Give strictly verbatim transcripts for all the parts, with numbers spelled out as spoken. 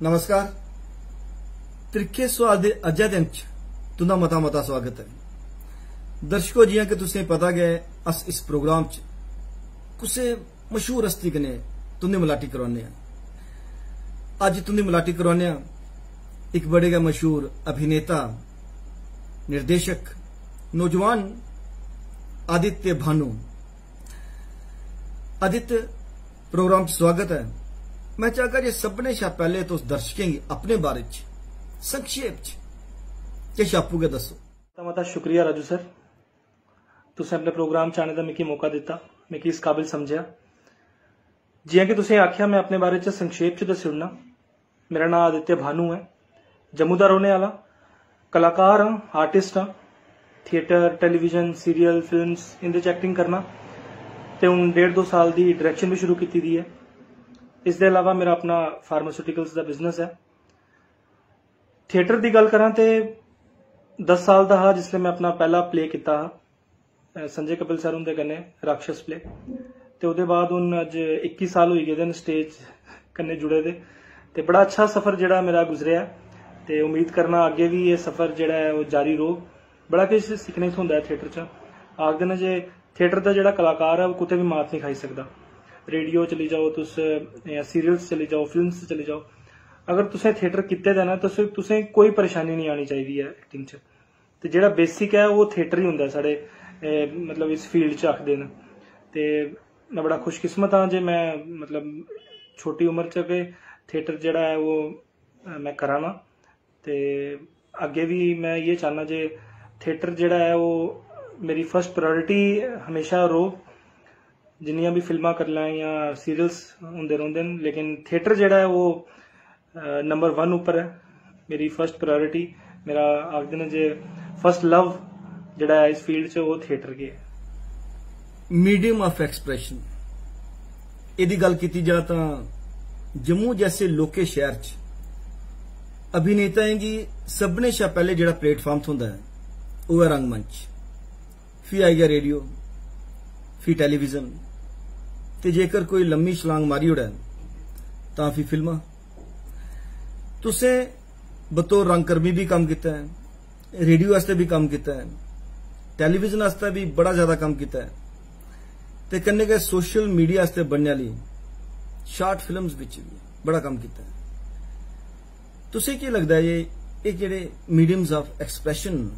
नमस्कार। त्रिक्खे सुआल दे अज्जै दिन च तुंदा मता मता स्वागत ऐ। दर्शको, जियां कि तुसें पता गै, अस इस प्रोग्राम च कुसै मशहूर हस्ती कन्नै तुंदी मलाटी करवाने आं। अज्ज तुंदी मलाटी करवाने आं इक बड़े गै मशहूर अभिनेता, निर्देशक, नौजवान आदित्य भानु। आदित्य, प्रोग्राम च स्वागत ऐ। मैं चाहगा जे सभनें शा पैहले तुस दर्शकें गी अपने बारे च संक्षेप च किश आपूं गै दस्सो। मता मता शुक्रिया राजू सर, तुसें अपने प्रोग्राम च आने दा मिगी मौका दित्ता, मिगी इस काबिल समझेआ। जियां कि तुसें आखेआ, मैं अपने बारे च संक्षेप च दस्सी ओड़ना। मेरा नांऽ आदित्य भानु ऐ, जम्मू दा रौह्ने आह्ला, कलाकार आं, आर्टिस्ट आं। थिएटर, टेलीविजन, सीरियल, फिल्म्स, इं'दे च एक्टिंग करना ते हून डेढ़ दो साल दी डायरेक्शन बी शुरू कीती दी ऐ। इसदे अलावा मेरा अपना फार्मास्यूटिकल्स दा बिजनेस ऐ। थिएटर दी गल्ल करां ते दस साल दा हा जिसलै मैं अपना पैह्ला प्ले कीता हा, अ, संजय कपिल सर हुंदे कन्नै, राक्षस प्ले। ते ओह्दे बाद हून अज्ज इक्की साल होई गेदे न स्टेज कन्नै जुड़े दे, ते बड़ा अच्छा सफर जेह्ड़ा मेरा गुजरेआ, ते उम्मीद करना अग्गें बी एह् सफर जेह्ड़ा ऐ ओह् जारी रौह्ग। बड़ा किश सिक्खने गी थ्होंदा ऐ थिएटर च। आखदे न जे थिएटर दा जेह्ड़ा कलाकार ऐ ओह् कुतै बी मात नहीं खाई सकदा। रेडियो चली जाओ तुस, जां सीरियल्स चली जाओ, फिल्म्स चली जाओ, अगर तुसें थिएटर कीते दा ना, तुस, तुसें कोई परेशानी नहीं आनी चाहिदी ऐ एक्टिंग च। ते जेह्ड़ा बेसिक ऐ ओह् थिएटर ही होंदा ऐ साढ़े, ए, मतलब इस फील्ड च आखदे न। ते मैं बड़ा खुशकिस्मत आं जे मैं, मतलब, छोटी उम्र च गै थिएटर जेह्ड़ा ऐ ओह्, अ, मैं करा ना। ते अग्गें बी मैं इ'यै चाह्न्नां जे थिएटर जेह्ड़ा ऐ ओह् मेरी फर्स्ट प्रायोरिटी हमेशा रौह्ग। जिन्नियां बी फिल्मां करी लैं जां सीरियल्स होंदे रौंह्दे न, लेकिन थिएटर जेह्ड़ा ऐ ओह्, अ, नंबर वन उप्पर ऐ। मेरी फर्स्ट प्रायोरिटी, मेरा, आखदे न जे फर्स्ट लव जेह्ड़ा ऐ इस फील्ड च ओह् थिएटर गै ऐ। मीडियम ऑफ एक्सप्रेशन, एह्दी गल्ल कीती जा तां जम्मू जैसे लौह्के शैह्र च अभिनेताएं गी सभनें शा पैह्ले जेह्ड़ा प्लेटफार्म थ्होंदा ऐ ओह् ऐ रंगमंच, फ्ही आई गेआ रेडियो, फ्ही टेलीविजन, ते जेकर कोई लम्मी छलांग मारी ओड़ै तां फ्ही फिल्मां। तुसें बतौर रंगकर्मी बी कम्म कीता ऐ, रेडियो आस्तै बी कम्म कीता ऐ, टेलीविजन आस्तै बी बड़ा ज्यादा कम्म कीता ऐ, ते कन्नै गै सोशल मीडिया आस्तै बनने आह्ली शार्ट फिल्म्स बिच बी बड़ा कम्म कीता ऐ। तुसें केह् लगदा ऐ जे एह् जेह्ड़े मीडियम्स ऑफ एक्सप्रेशन न,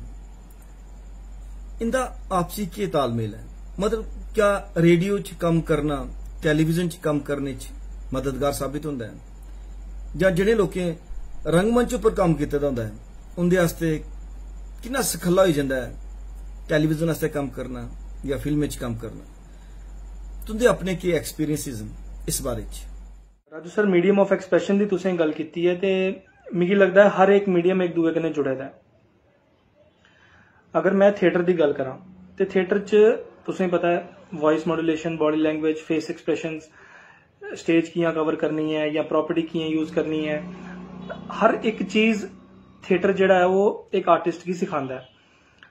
इंदा आपसी केह् तालमेल ऐ? मतलब, क्या रेडियो च कम्म करना टेलीविजन च कम्म करने च मददगार साबित होंदा ऐ? जां जिनें लोकें रंगमंच उप्पर कम्म कीते दा होंदा ऐ, उंदे आस्तै किन्ना सखल्ला होई जंदा ऐ टेलीविजन आस्तै कम्म करना जां फिल्में च कम्म करना? तुंदे अपने केह् एक्सपीरियंसेस न इस बारे च? Raju sir, medium of expression दी तुसें गल्ल कीती ऐ, ते मिगी लगदा ऐ हर इक मीडियम इक दूए कन्नै जुड़े दा ऐ। अगर मैं थिएटर दी गल्ल करां, ते थिएटर च तुसें पता ऐ, voice modulation, body language, face expressions, stage कि'यां कवर करनी ऐ जां प्रॉपर्टी कि'यां यूज करनी ऐ, हर इक चीज थिएटर जेह्ड़ा ऐ ओह् इक आर्टिस्ट गी सिखांदा ऐ।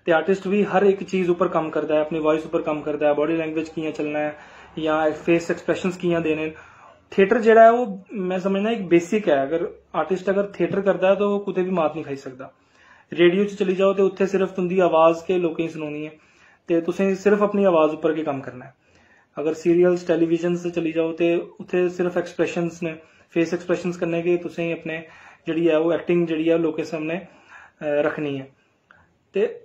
ते आर्टिस्ट बी हर इक चीज उप्पर कम्म करदा ऐ, अपनी वॉइस उप्पर कम्म करदा ऐ, बॉडी लैंग्वेज कि'यां चलना ऐ जां फेस एक्सप्रेशंस कि'यां देने न। थिएटर जेह्ड़ा ऐ ओह्, मैं समझना, इक बेसिक ऐ। अगर आर्टिस्ट अगर थिएटर करदा ऐ ते ओह् कुतै बी मात नहीं खाई सकदा। रेडियो च चली जाओ ते उत्थै सिर्फ तुंदी आवाज गै लोकें गी सनोनी ऐ, ते तुसें सिर्फ अपनी आवाज उप्पर गै कम्म करना ऐ। अगर सीरियल्स, टेलीविजन च चली जाओ ते उत्थै सिर्फ एक्सप्रेशंस न, फेस एक्सप्रेशंस कन्नै गै तुसें अपने जेह्ड़ी ऐ ओह् एक्टिंग जेह्ड़ी ऐ ओह् लोकें सामनै, अ, रक्खनी ऐ। ते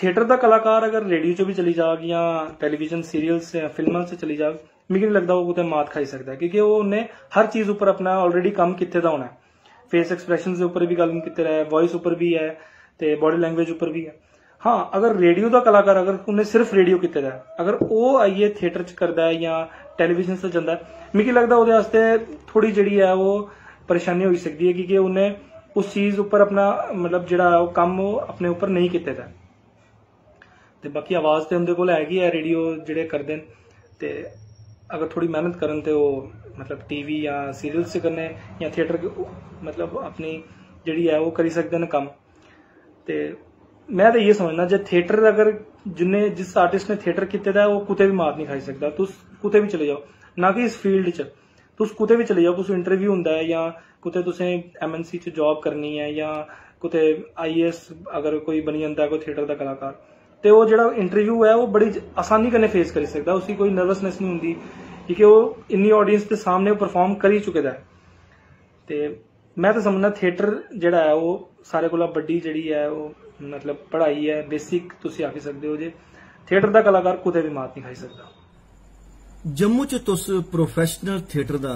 थिएटर दा कलाकार अगर रेडियो च बी चली जाग जां टेलीविजन सीरियल्स जां फिल्मां च चली जाग, मिगी नहीं लगदा ओह् कुतै मात खाई सकदा ऐ, क्योंकि ओह्, उन्नै हर चीज उप्पर अपना already कम्म कीते दा होना ऐ। फेस एक्सप्रेशंस दे उप्पर बी कम्म कीते दा ऐ, वॉइस उप्पर बी ऐ ते बॉडी लैंग्वेज उप्पर बी ऐ। हाँ, अगर रेडियो दा कलाकार, अगर उन्नै सिर्फ रेडियो कीते दा ऐ, अगर ओह् आइयै थिएटर च करदा ऐ जां टेलीविजन च जंदा ऐ, मिगी लगदा ओह्दे आस्तै थोह्ड़ी जेह्ड़ी ऐ ओह् परेशानी होई सकदी ऐ, क्योंकि उन्नै उस चीज उप्पर अपना, मतलब, जेह्ड़ा ऐ ओह् कम्म ओह् अपने उप्पर नेईं कीते दा ऐ। ते बाकी आवाज ते उं'दे कोल है गै ऐ, रेडियो जेह्ड़े करदे न, ते अगर थोह्ड़ी मेह्नत करन ते ओह्, मतलब, टीवी जां सीरियल्स च कन्नै जां थिएटर च, मतलब, अपनी जेह्ड़ी ऐ ओह् करी सकदे न कम्म। ते मैं ते इ'यै समझना जे थिएटर अगर जिन्ने, जिस आर्टिस्ट ने थिएटर कीते दा ऐ, ओह् कुतै बी मात नहीं खाई सकदा। तुस कुतै बी चले जाओ, ना कि इस फील्ड च, तुस कुतै बी चली जाओ, कुछ इंटरव्यू होंदा ऐ जां कुतै तुसें एमएनसी च जॉब करनी ऐ जां कुतै आईएएस अगर कोई बनी जंदा ऐ कोई थिएटर दा कलाकार, ते ओह् जेह्ड़ा इंटरव्यू ऐ ओह् बड़ी आसानी कन्नै फेस करी सकदा, उसी कोई नर्वसनेस नहीं होंदी, क्योंकि ओह् इन्नी ऑडियंस दे सामनै परफॉर्म करी चुके दा ऐ। ते में तो समझना थिएटर जेह्ड़ा ऐ ओह् सारे कोला बड्डी जेह्ड़ी ऐ ओह् मतलब पढ़ाई ऐ, बेसिक तुसी आखी सकदे ओ जे थिएटर दा कलाकार कुतै बी मात नहीं खाई सकदा। जम्मू च तुस प्रोफेशनल थिएटर दा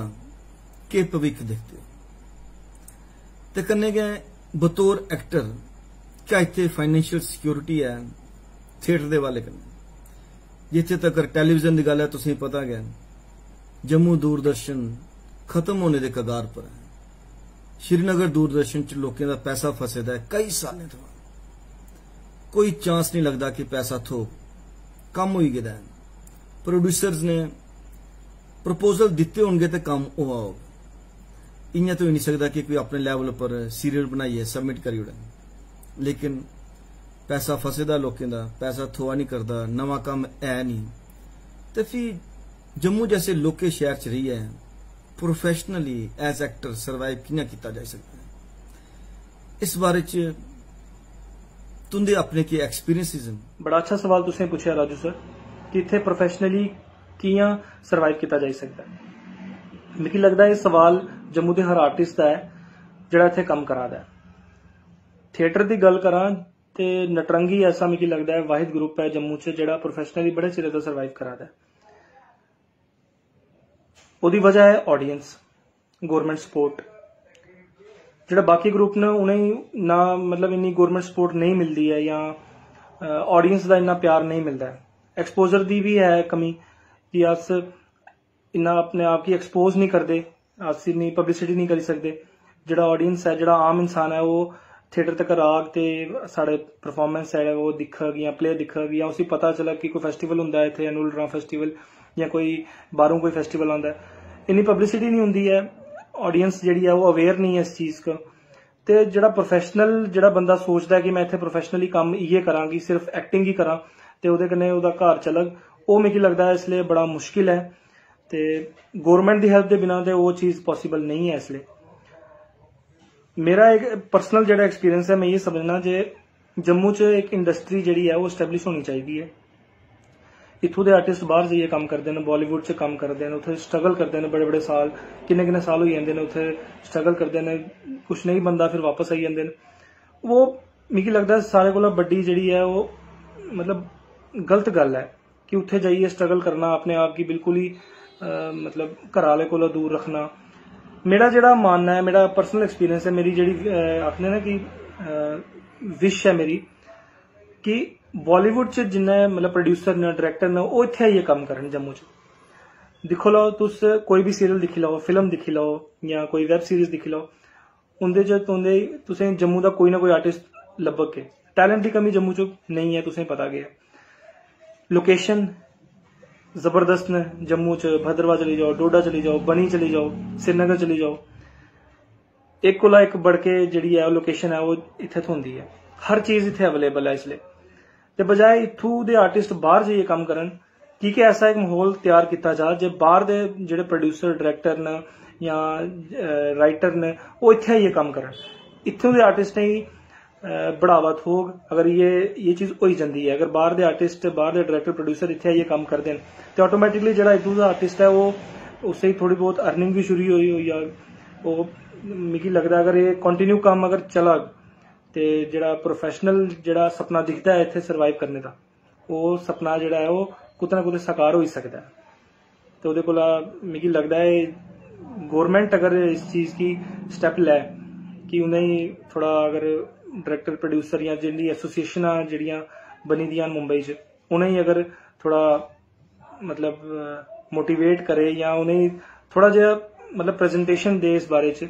केह् भविक्ख दिखदे ओ, ते कन्नै गै बतौर एक्टर क्या इत्थै फाइनेंशियल सिक्योरिटी ऐ थिएटर दे हवाले कन्नै? जित्थै तकर टेलीविजन दी गल्ल ऐ, तुसेंगी पता गै, जम्मू दूरदर्शन खत्म होने दे कगार पर ऐ। श्रीनगर दूरदर्शन च लोकें दा पैसा फसे दा ऐ कई सालें थमां, कोई चांस नहीं लगदा कि पैसा थ्होग। कम्म होई गेदा ऐ, प्रोड्यूसर्स ने प्रपोजल दित्ते होनगे ते कम्म होआ होग। इ'यां ते होई नहीं सकदा कि कोई अपने लेवल पर सीरियल बनाइयै सबमिट करी ओड़े, लेकिन पैसा फसे दा लोकें दा, पैसा थ्होआ नहीं करदा, नमां कम्म ऐ नहीं, ते फ्ही जम्मू जैसे लौह्के शैह्र च रेहियै प्रोफेशनली एज एक्टर सर्वाइव कि'यां कीता जाई सकदा ऐ? इस बारे च तुं'दे अपने केह् एक्सपीरियंसेस न? बड़ा अच्छा सवाल तुसें पुच्छेआ राजू सर कि इत्थै प्रोफेशनली कि'यां सर्वाइव कीता जाई सकदा ऐ। मिगी लगदा एह् सवाल जम्मू दे हर आर्टिस्ट दा ऐ जेह्ड़ा इत्थै कम्म करा दा ऐ। थिएटर दी गल्ल करां ते नटरंगी ऐसा मिगी लगदा ऐ वाहिद ग्रुप ऐ जम्मू च जेह्ड़ा प्रोफेशनली बड़े चिरै दा सर्वाइव करा दा ऐ। ओह्दी वजह ऐ ऑडियंस, गौरमेंट सपोर्ट। जेह्ड़ा बाकी ग्रुप न उ'नेंगी ना मतलब इन्नी गौरमेंट सपोर्ट नेईं मिलदी ऐ जां ऑडियंस दा इन्ना प्यार नेईं मिलदा ऐ। एक्सपोजर दी बी ऐ कमी कि अस इन्ना अपने आप गी एक्सपोज नहीं करदे, अस इन्नी पब्लिसिटी नहीं करी सकदे। जेह्ड़ा ऑडियंस ऐ, जेह्ड़ा आम इंसान ऐ, ओह् थिएटर तक आग ते साढ़े परफॉर्मेंस ऐ ओह् दिक्खग जां प्ले दिक्खग जां उसी पता चलग कि कोई फेस्टिवल होंदा ऐ इत्थै, एनुअल ड्रामा फेस्टिवल जां कोई बाहरों कोई फेस्टिवल आंदा ऐ। इन्नी पब्लिसिटी नहीं होंदी ऐ, ऑडियंस जेह्ड़ी ऐ ओह् अवेयर नहीं ऐ इस चीज़ को। ते जेह्ड़ा प्रोफेशनल जेह्ड़ा बंदा सोचदा ऐ कि में इत्थै प्रोफेशनली कम्म इ'यै करां कि सिर्फ एक्टिंग ही करां ते ओह्दे कन्नै ओह्दा घर चलग, ओह् मिगी लगदा ऐ इसलै बड़ा मुश्किल ऐ। ते गौरमेंट दी हेल्प दे बिना ते ओह् चीज़ पॉसिबल नेईं ऐ इसलै। मेरा इक पर्सनल जेह्ड़ा एक्सपीरियंस ऐ, में इ'यै समझना जे जम्मू च इक इंडस्ट्री जेह्ड़ी ऐ ओह् एस्टैब्लिश होनी चाहिदी ऐ। इत्थूं दे आर्टिस्ट बाहर जाइयै कम्म करदे न, बॉलीवुड च कम्म करदे न, उत्थै स्ट्रगल करदे न बड़े बड़े साल, किन्ने किन्ने साल होई जंदे न उत्थै स्ट्रगल करदे न, कुछ नेईं बनदा फिर वापस आई जंदे न। ओह् मिगी लगदा सारे कोला बड्डी जेह्ड़ी ऐ ओह् मतलब गलत गल्ल ऐ कि उत्थै जाइयै स्ट्रगल करना, अपने आप गी बिल्कुल ही अ, मतलब घरा आह्ले कोला दूर रक्खना। मेरा जेह्ड़ा मानना ऐ, मेरा पर्सनल एक्सपीरियंस ऐ, मेरी जेह्ड़ी अ, आखदे ना कि विश ऐ मेरी कि बॉलीवुड च जिन्ने मतलब प्रोड्यूसर न, डायरेक्टर न, ओह् इत्थै आइयै कम्म करन जम्मू च। दिक्खो लैओ तुस, कोई बी सीरियल दिक्खी लैओ, फिल्म दिक्खी लैओ जां कोई वैब सीरीज दिक्खी लैओ, उं'दे च तुं'दे तुसें जम्मू दा कोई ना कोई आर्टिस्ट लब्भग गै। टैलेंट दी कमी जम्मू च नेईं ऐ, तुसें पता गै ऐ। लोकेशन जबरदस्त न जम्मू च, भद्रवाह चली जाओ, डोडा चली जाओ, बनी चली जाओ, श्रीनगर चली जाओ, इक कोला इक बढ़ के जेह्ड़ी ऐ लोकेशन ऐ ओह् इत्थै थ्होंदी ऐ। हर चीज इत्थै अवेलेबल ऐ इसलै। ते बजाए इत्थूं दे आर्टिस्ट बाहर जाइयै कम्म करन, की के ऐसा इक माहौल त्यार कीता जा जे बाहर दे जेह्ड़े प्रोड्यूसर, डायरेक्टर न जां राइटर न, ओह् इत्थै आइयै कम्म करन। इत्थूं दे आर्टिस्टें गी अ, बढ़ावा थ्होग अगर ये ये चीज होई जंदी ऐ। अगर बाहर दे आर्टिस्ट, बाहर दे डायरेक्टर, प्रोड्यूसर इत्थै आइयै कम्म करदे न ते ऑटोमेटिकली जेह्ड़ा इत्थूं दा आर्टिस्ट ऐ ओह् उसे थोड़ी बहुत अर्निंग भी शुरू होई होई जाग। ओह् मिगी लगदा अगर एह् कंटिन्यू कम्म अगर चलग ते जेह्ड़ा प्रोफेशनल जेह्ड़ा सपना दिखदा ऐ इत्थै सर्वाइव करने दा, ओह् सपना जेह्ड़ा ऐ ओह् कुतै ना कुतै साकार होई सकदा ऐ। ते ओह्दे कोला मिगी लगदा ऐ गौरमेंट अगर इस चीज गी स्टैप लै कि उ'नेंगी थोह्ड़ा अगर डायरेक्टर प्रोड्यूसर जां जिंदी एसोसिएशनां जेह्ड़ियां बनी दियां न मुंबई च, उ'नेंगी अगर थोह्ड़ा मतलब मोटिवेट करे जां उ'नेंगी थोह्ड़ा जेहा मतलब प्रेजेंटेशन दे इस बारे च,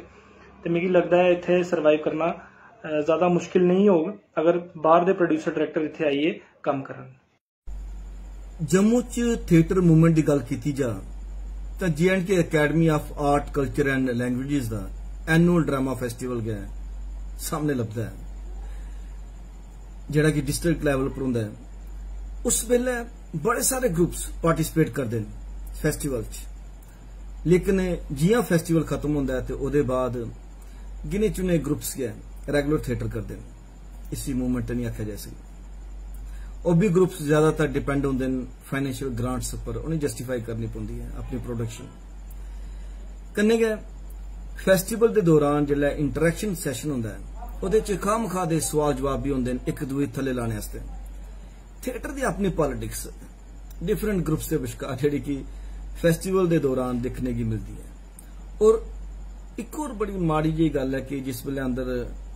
ते मिगी लगदा ऐ इत्थै सर्वाइव करना ज़्यादा मुश्किल नेईं होग अगर बाहर दे प्रोड्यूसर डायरेक्टर इत्थै आइयै कम्म करन। जम्मू च थिएटर मूवमेंट दी गल्ल कीती जा तां जे and K academy of art, culture and languages दा एनुअल ड्रामा फेस्टिवल गै सामने लभदा ऐ, जेह्ड़ा कि डिस्ट्रिक्ट लेवल पर होंदा ऐ। उस बेल्लै बड़े सारे ग्रुप्स पार्टिसिपेट करदे न फेस्टिवल च। लेकिन जि'यां फेस्टिवल खत्म होंदा ऐ ते ओह्दे बाद गिने चुने ग्रुप्स गै रेगुलर थिएटर करदे न। इसी मूवमेंट ते निं आखेआ जाई सकदा। ओह् बी ग्रुप्स ज्यादातर डिपेंड होंदे न फाइनेंशियल ग्रांट्स उप्पर, उ'नें जस्टिफाई करनी पौंदी ऐ अपनी प्रोडक्शन। कन्नै गै फेस्टिवल दे दौरान जिसलै इंटरैक्शन सैशन होंदा ऐ, ओह्दे च खामखा दे सवाल जवाब बी होंदे न इक दूए गी थल्ले लाने आस्तै। थिएटर दी अपनी पॉलिटिक्स डिफरेंट ग्रुप्स दे बश्कार जेह्ड़ी कि फेस्टिवल दे दौरान दिक्खने गी मिलदी ऐ। और इक होर बड़ी माड़ी जेही गल्ल ऐ कि जिस बेल्लै अंदर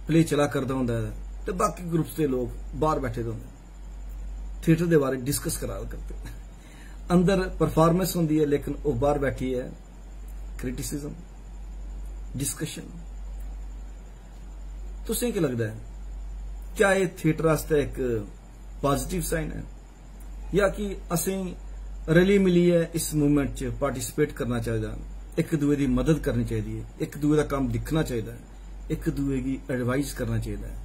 प्ले चला करदा होंदा ऐ ते बाकी ग्रुप्स दे लोक बाहर बैठे दे होंदे न, थिएटर दे बारे डिस्कस करा करदे न। अंदर परफॉर्मेंस होंदी ऐ लेकिन ओह् बाहर बैठियै क्रिटिसिज्म, डिस्कशन। तुसें केह् लगदा ऐ, क्या एह् थिएटर आस्तै इक पॉजिटिव साइन ऐ, या कि असें रली मिलियै इस मूवमेंट च पार्टिसिपेट करना चाहिदा, इक दूए दी मदद करनी चाहिदी ऐ, इक दूए दा कम्म दिक्खना चाहिदा ऐ, इक दूए गी एडवाइस करना चाहिदा ऐ,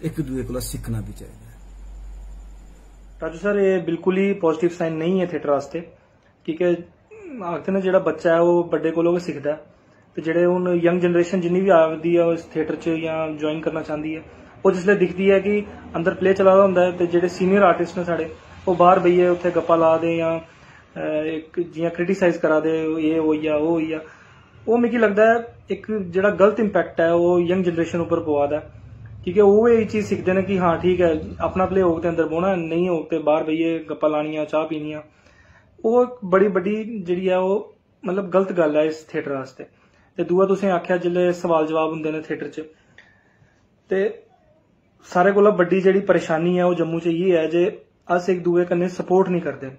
इक दूए कोला सिक्खना बी चाहिदा ऐ? राजू सर, एह् बिल्कुल ही पॉजिटिव साइन नेईं ऐ थिएटर आस्तै, की के आखदे न जेह्ड़ा बच्चा ऐ ओह् बड्डे कोलों गै सिखदा ऐ। ते जेह्ड़े हून यंग जनरेशन जिन्नी बी आवा दी ऐ इस थिएटर च जां ज्वाइन करना चांह्दी ऐ, ओह् जिसलै दिखदी ऐ कि अंदर प्ले चला दा होंदा ऐ ते जेह्ड़े सीनियर आर्टिस्ट न साढ़े, ओह् बाहर बेहियै उत्थै गप्पां ला दे जां अ, इक जि'यां क्रिटिसाइज करा दे, एह् होई गेआ, ओह् होई गेआ, ओह् मिगी लगदा ऐ इक जेह्ड़ा गलत इम्पैक्ट ऐ ओह् यंग जनरेशन उप्पर पवा दा ऐ। की के ओह् एह् चीज सिखदे न कि हां ठीक ऐ, अपना प्ले होग ते अंदर बौह्ना, नेईं होग ते बाहर बेहियै गप्पां लानियां, चाह् पीनियां। ओह् इक बड़ी बड्डी जेह्ड़ी ऐ ओह् मतलब गलत गल्ल ऐ इस थिएटर आस्तै। ते दूआ तुसें आखेआ जिसलै सवाल जवाब होंदे न थिएटर च, ते सारें कोला बड्डी जेह्ड़ी परेशानी ऐ ओह् जम्मू च इ'यै ऐ जे अस इक दूए कन्नै सपोर्ट निं करदे।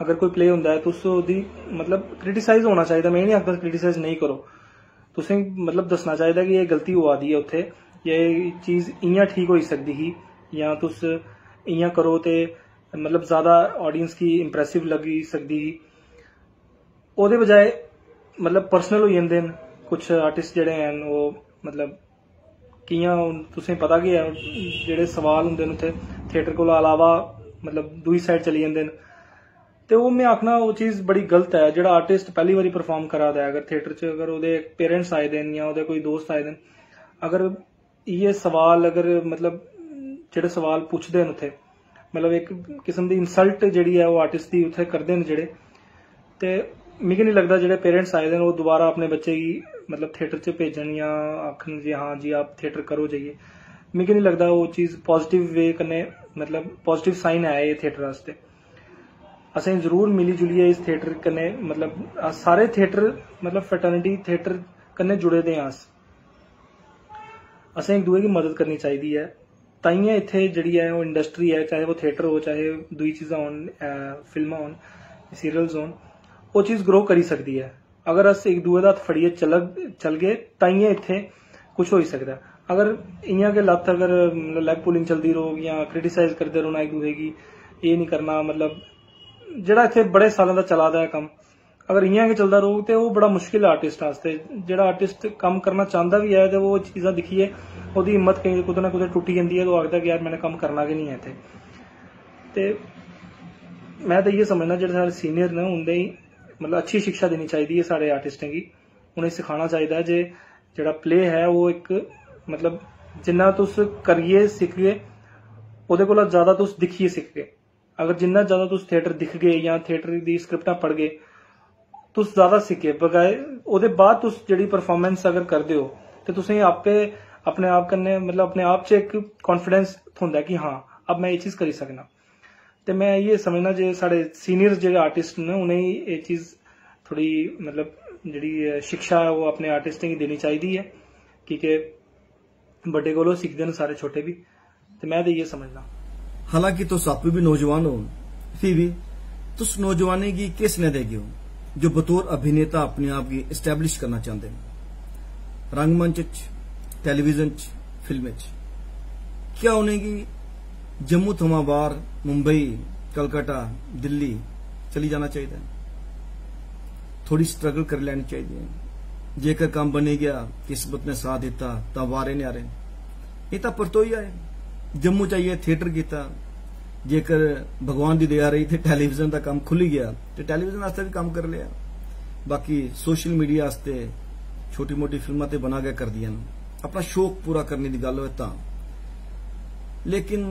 अगर कोई प्ले होंदा ऐ, तुस ओह्दी मतलब क्रिटिसाइज होना चाहिदा, में एह् निं आखदा क्रिटिसाइज नेईं करो, तुसें मतलब दस्सना चाहिदा कि एह् गलती होआ दी ऐ उत्थै, जां एह् चीज इ'यां ठीक होई सकदी ही, जां तुस इ'यां करो ते मतलब ज्यादा ऑडियंस गी इंप्रेसिव लग्गी सकदी ही। ओह्दे बजाए मतलब पर्सनल होई जंदे न कुछ आर्टिस्ट जेह्ड़े हैन, ओह् मतलब कि'यां हून तुसें पता गै ऐ जेह्ड़े सवाल होंदे न उत्थै थिएटर कोला अलावा मतलब दूई साइड चली जंदे न। ते ओह् में आखना ओह् चीज बड़ी गलत ऐ। जेह्ड़ा आर्टिस्ट पैह्ली बारी परफार्म करा दा ऐ अगर थिएटर च, अगर ओह्दे पेरेंट्स आए दे न जां ओह्दे कोई दोस्त आए दे न, अगर इ'यै सवाल अगर मतलब जेह्ड़े सवाल पुछदे न उत्थै, मतलब इक किस्म दी इंसल्ट जेह्ड़ी ऐ ओह् आर्टिस्ट दी उत्थै करदे न जेह्ड़े, ते मिगी निं लगदा जेह्ड़े पेरेंट्स आए दे न ओह् दोबारा अपने बच्चे गी मतलब थिएटर च भेजन जां आखन जे हां जी आप थिएटर करो जाइयै। मिगी निं लगदा ओह् चीज पॉजिटिव वे कन्नै मतलब पॉजिटिव साइन ऐ एह् थिएटर आस्तै। असें जरूर मिली जुलियै इस थिएटर कन्नै मतलब अस सारे थिएटर मतलब फ्रेटर्निटी थिएटर कन्नै जुड़े दे आं अस। असें इक दूए गी मदद करनी चाहिदी ऐ। ताइयें इत्थै जेह्ड़ी ऐ ओह् इंडस्ट्री ऐ, चाहे ओह् थिएटर हो, चाहे दूई चीजां होन, अ, फिल्मां होन, सीरियल्स होन, ओह् चीज ग्रो करी सकदी ऐ। अगर अस इक दूए दा हत्थ फड़ियै चलग चलगे ताइयें इत्थै कुछ होई सकदा ऐ। अगर इ'यां गै लत्त अगर मतलब लैग पुलिंग चलदी रौह्ग जां क्रिटिसाइज करदे रौह्ना इक दूए गी, एह् निं करना, मतलब जेह्ड़ा इत्थै बड़े सालें दा चला दा ऐ कम्म, अगर इ'यां गै चलदा रौह्ग ते ओह् बड़ा मुश्किल ऐ आर्टिस्ट आस्तै। जेह्ड़ा आर्टिस्ट कम्म करना चांह्दा बी ऐ ते ओह् चीजां दिक्खियै ओह्दी हिम्मत केईं कुतै ना कुतै टुट्टी जंदी ऐ ते ओह् आखदा कि यार मैंने कम्म करना गै निं ऐ इत्थै। ते में ते इ'यै समझना जेह्ड़े साढ़े सीनियर न उं'दे गी मतलब अच्छी शिक्षा देनी चाहिदी ऐ साढ़े आर्टिस्टें गी। उ'नेंगी सखाना चाहिदा जे जेह्ड़ा प्ले ऐ ओह् इक मतलब जिन्ना तुस करियै सिखगे ओह्दे कोला ज्यादा तुस दिक्खियै सिखगे। अगर जिन्ना ज्यादा तुस थिएटर दिखगे जां थिएटर दी स्क्रिप्टां पढ़गे, तुस ज्यादा सिखगे। बगैर ओह्दे बाद तुस जेह्ड़ी परफार्मेंस अगर करदे ओ ते तुसेंगी आपे अपने आप कन्नै मतलब अपने आप च इक कॉन्फिडेंस थ्होंदा ऐ कि हां अब में एह् चीज करी सकना। ते में इ'यै समझना जे साढ़े सीनियर जेह्ड़े आर्टिस्ट न उ'नेंगी एह् चीज थोह्ड़ी मतलब जेह्ड़ी शिक्षा ऐ ओह् अपने आर्टिस्टें गी देनी चाहिदी ऐ, की के बड्डे कोलों सिखदे न सारे छोटे बी। ते में ते इ'यै समझना। हालांकि तुस आपूं बी नौजवान ओ, फ्ही बी तुस नौजवानें गी केह् सनेहा देगे ओ जो बतौर अभिनेता अपने आप गी एस्टैब्लिश करना चांह्दे न रंगमंच च, टेलीविजन च, फिल्में च? क्या उ'नेंगी जम्मू थमां बाहर मुंबई, कलकत्ता, दिल्ली चली जाना चाहिदा ऐ? थोड़ी स्ट्रगल करी लैनी चाहिदी ऐ। जेकर कम्म बनी गेआ, किस्मत ने साथ दित्ता, तां वारे न्यारे। एह् तां परतोई आए, जम्मू च आइयै थिएटर कीता। जेकर भगवान दी दया रेही ते टेलीविजन दा कम्म खु'ल्ली गेआ ते टेलीविजन आस्तै बी कम्म करी लेआ। बाकी सोशल मीडिया आस्तै छोटी मोटी फिल्मां ते बना गै करदियां न, अपना शौक पूरा करने दी गल्ल होऐ तां। लेकिन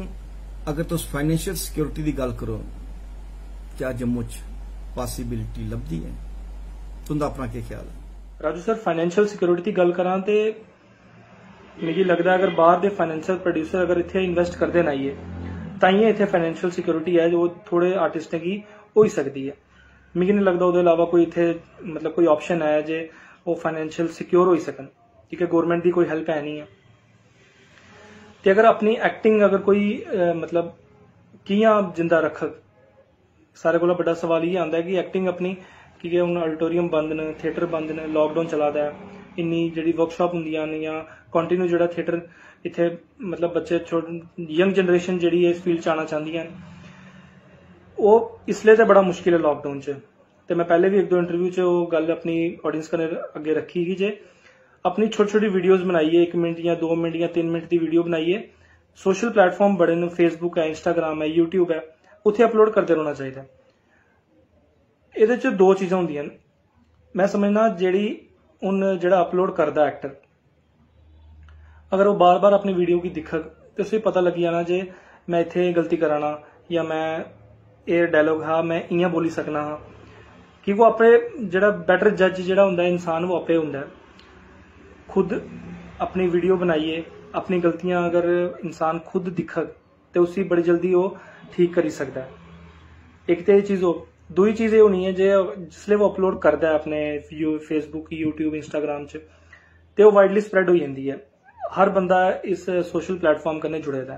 अगर तुस फाइनेंशियल सिक्योरिटी दी गल्ल करो, क्या जम्मू च पॉसिबिलिटी लभदी ऐ? तुंदा अपना केह् ख्याल ऐ? राजू सर, फाइनेंशियल सिक्योरिटी दी गल्ल करां ते मिगी लगदा अगर बाहर दे फाइनेंशियल प्रोड्यूसर अगर इत्थै इन्वेस्ट करदे न आइयै, ताइयें इत्थै फाइनेंशियल सिक्योरिटी ऐ जो थोड़े आर्टिस्टें गी होई सकदी ऐ। मिगी नहीं लगदा ओह्दे अलावा कोई इत्थै मतलब कोई ऑप्शन ऐ जे ओह् फाइनेंशियल सिक्योर होई सकन, क्योंकि गौरमेंट दी कोई हेल्प है नहीं ऐ। ते अगर अपनी एक्टिंग अगर कोई अ, मतलब कि'यां जिंदा रखग, सारे कोला बड्डा सवाल इ'यै आंदा ऐ कि एक्टिंग अपनी, की के हून ऑडिटोरियम बंद न, थिएटर बंद न, लॉकडाउन चला दा ऐ, इन्नी जेह्ड़ी वर्कशॉप होंदियां न जां कंटिन्यू जेह्ड़ा थिएटर इत्थै मतलब बच्चे यंग जनरेशन जेह्ड़ी ऐ इस फील्ड च आना चांह्दियां न, ओह् इसलै ते बड़ा मुश्किल ऐ लॉकडाउन च। ते में पैह्ले बी इक दो इंटरव्यू च ओह् गल्ल अपनी ऑडियंस कन्नै अग्गें रक्खी ही जे अपनी छोटी छोटी वीडियोस बनाइयै, इक मिनट जां दो मिनट जां तिन्न मिनट दी वीडियो बनाइयै, सोशल प्लेटफॉर्म बड़े न, फेसबुक ऐ, इंस्टाग्राम ऐ, यूट्यूब ऐ, उत्थै अपलोड करदे रौह्ना चाहिदा। एह्दे च दो चीजां होंदियां न। में समझना जेह्ड़ी हून जेह्ड़ा अपलोड करदा एक्टर, अगर ओह् बार बार अपनी वीडियो गी दिक्खग ते उसी पता लग्गी जाना जे में इत्थै एह् गलती करा ना जां में एह् डायलॉग हा, में इ'यां बोली सकना हा, कि ओह् आपे जेह्ड़ा बेटर जज जेह्ड़ा होंदा ऐ इंसान, ओह् आपे होंदा ऐ। खुद अपनी वीडियो बनाइयै अपनी गलतियां अगर इंसान खुद दिक्खग ते उसी बड़ी जल्दी ओह् ठीक करी सकदा ऐ। इक ते एह् चीज हो, दूई चीज एह् होनी ऐ जे जिसलै ओह् अपलोड करदा ऐ अपने फेसबुक, यूट्यूब, इंस्टाग्राम च, ते ओह् वाइडली स्प्रेड होई जंदी ऐ। हर बंदा इस सोशल प्लेटफॉर्म कन्नै जुड़े दा ऐ,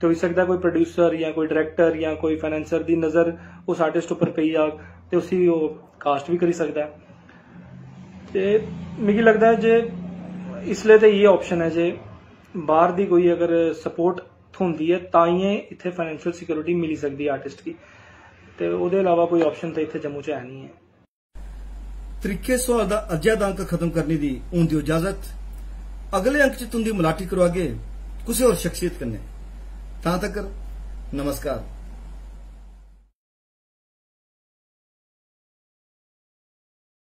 ते होई सकदा कोई प्रोड्यूसर जां कोई डायरेक्टर जां कोई फाइनेंसर दी नज़र उस आर्टिस्ट उप्पर पेई जाग ते उसी ओह् कास्ट बी करी सकदा ऐ। ते मिगी लगदा ऐ जे इसलै ते इ'यै ऑप्शन ऐ जे बाहर दी कोई अगर सपोर्ट थ्होंदी ऐ, तां गै इत्थै फाइनेंशियल सिक्योरिटी मिली सकदी ऐ आर्टिस्ट गी। ते ओह्दे अलावा कोई ऑप्शन ते इत्थै जम्मू च है नहीं ऐ। त्रिक्खे सुआल दा अज्जै दा अंक खत्म करने दी हून दियो इजाजत। अगले अंक च तुंदी मलाटी करोआगे कुसै होर शख्सियत कन्नै। तां तकर नमस्कार।